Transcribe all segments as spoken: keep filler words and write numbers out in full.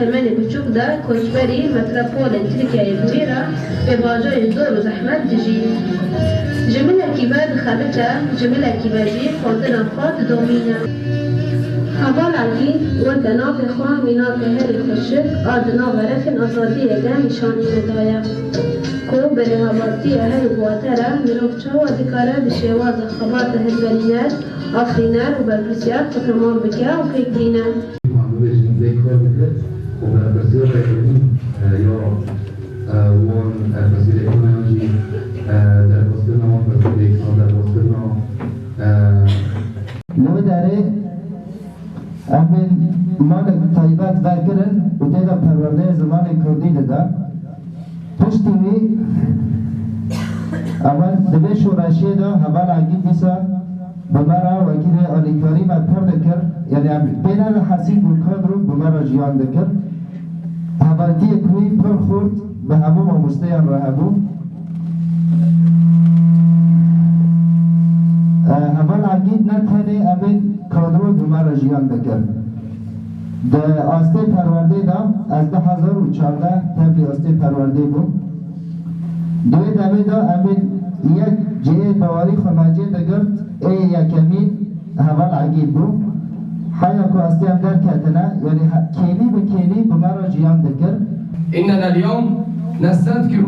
Temenê biçûk de koçberî metropolên Tirkiyeyê bi wî re pê bajarên zor û zehmet dijî. Ji milekî ve dixebite, ji milekî ve jî xwendina xwe didomîne. Heval Egîd weke navê xwe mînake herî xweşik a di nav erexên azadiyê de nîşanî me daye, ku berêhavatiya herî bi water e, mirov çawa dikare bi şêwaza xebata hilberîner, afirîner û berpirsiyar xwe temam bike û pêk bîne. Bibêjin vê kar dikir û berpirsiyara yekemîn, e, ya, e, wan, e, pirsgirêkana yan jî, e, derbazkirina wan pirsgirêkan, derbazkirina, e, Li wê derê em ê malek taybet vekirin û tê de perwerdeyê zimanê kurdî dide. Piştî wî, ew di vê şoreşê de heval Egîd dîsa bi me re wekî vê alîkarî me pir dikir, yanî em pê nedihesîn ku kadro bi me re jiyan dikir. Hevaltiyek wî pir xurt bi hemû mamosteyan re hebû. E, heval Egîd ne tenê em ê kadro bi me re jiyan dikir. Di astê perwerdê de ez du hezar û çardeh tevlî astê perwerdê bûm. Di wê demê de em ê yek cihê bawerî xwe me cê digirt, ê yekemîn heval Egîd bû. Heya ku astê em derketine, yanî he-, kêlî bi kêlî bi me re jiyan dikir. إننا اليوم نستذكر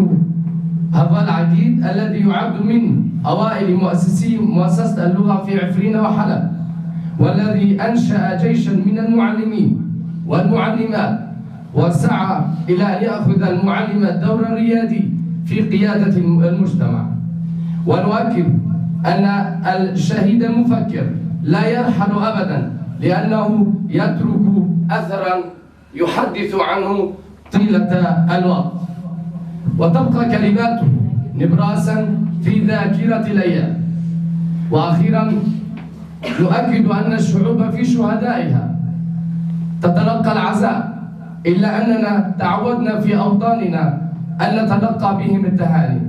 هفال عقيد الذي يعد من أوائل مؤسسي مؤسسة اللغة في عفرين وحلب، والذي أنشأ جيشا من المعلمين والمعلمات وسعى إلى أن يأخذ المعلم الدور الريادي في قيادة المجتمع. ونؤكد أن الشهيد المفكر لا يرحل أبدا، لأنه يترك أثرا يحدث عنه طيلة الوقت، وتبقى كلماته نبراسا في ذاكرة الأيام. وأخيرا، نؤكد أن الشعوب في شهدائها تتلقى العزاء، إلا أننا تعودنا في أوطاننا أن نتلقى بهم التهاني.